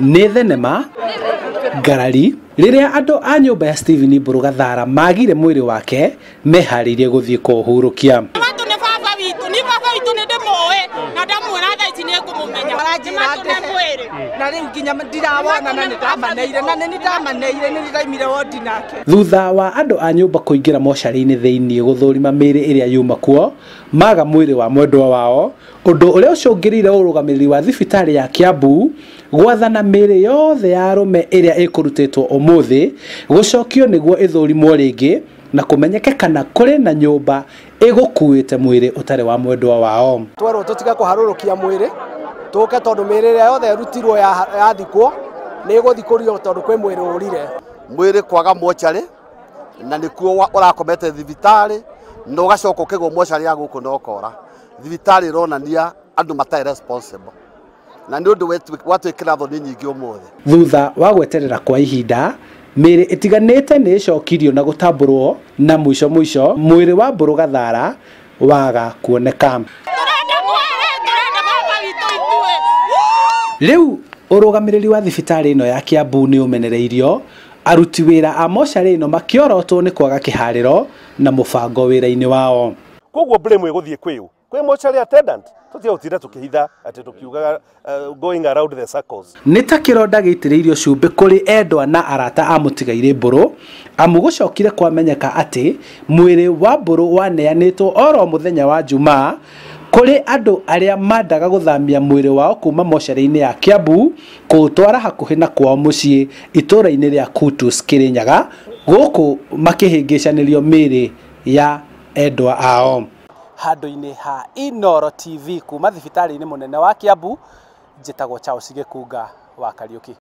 Nĩ thenema ngarari rĩrĩa andũ a nyũmba ya Stephen Mburu Gathara magire mwĩrĩ wake meharĩirie gũthiĩ kũhurũkia. Thutha wa andũ a nyũmba kũingĩra mocarĩ-inĩ thĩinĩ gũthũrima mĩĩrĩ ĩrĩa yuma kuo maga mwĩrĩ wa mwendwa wao, ũndũ ũrĩa ũcũngĩrĩire ũrũgamĩrĩri wa thibitarĩ ya Kiambu gwathana mĩĩrĩ yothe ya arũme ĩrĩa ĩkũrutĩtwo ũmũthĩ gũcokio nĩguo ĩthũrimwo rĩngĩ na kũmenyeke kana kũrĩ na nyũmba ĩgũkuĩte mwĩrĩ ũtarĩ wa mwendwa wao. Twerwo tũtige kũharũrũkia mwĩrĩ tũke tondũ mĩĩrĩ ĩrĩa yothe ĩrutirwo yathikwo nĩ ĩgũthikũrio tondũ kwĩ mwĩrĩ ũrire. Mwĩrĩ kwaga mocarĩ na nĩkuo ũrakomete thibitarĩ na ũgacoka ũkĩgwo mocarĩ ya gũkũ na ũkora. Thibitarĩ ĩronania andũ matarĩ responsible na nĩ ũndũ watwĩkĩra thoni nyingĩ ũmũthĩ. Thutha wa gweterera kwa ihinda mĩĩrĩ ĩtiganĩte nĩ ĩcokirio na gũtambũrwo na mũico mũico mwĩrĩ wa Mburu Gathara waga kuoneka. Rĩu ũrũgamĩrĩri wa thibitarĩ ĩno ya Kiambu nĩ ũmenereirio, aruti wĩra a mocarĩ ĩno makĩorotwo nĩ kwaga kĩharĩro na mũbango wĩra-inĩ wao. Koguo blame ĩgũthiĩ kwĩũ kwĩ mocarĩ attendant tũtiagũtinda tũkĩhitha atĩ tũkiugaga going around the circles. Nĩ ta kĩronda gĩitĩrĩirio cumbĩ kũrĩ endwa na arata a mũtigairĩ Mburu, amu gũcokire kwamenyeka atĩ mwĩrĩ wa Mburu waneanĩtwo oro mũthenya wa Jumaa kũrĩ andũ arĩa mandaga gũthamia mwĩrĩ wao kuma mocarĩ-inĩ ya Kiambu kũũtwara hakuhĩ na kwao mũciĩ itũũra-inĩ rĩa Kutus Kirinyaga, gũkũ makĩhĩngĩcanĩrio mĩĩrĩ ya endwa ao. Handũ-inĩ ha Inooro TV kuma thibitarĩ-inĩ mũnene wa Kiambu, njĩtagwo Charles Gĩkunga wa Kariũki.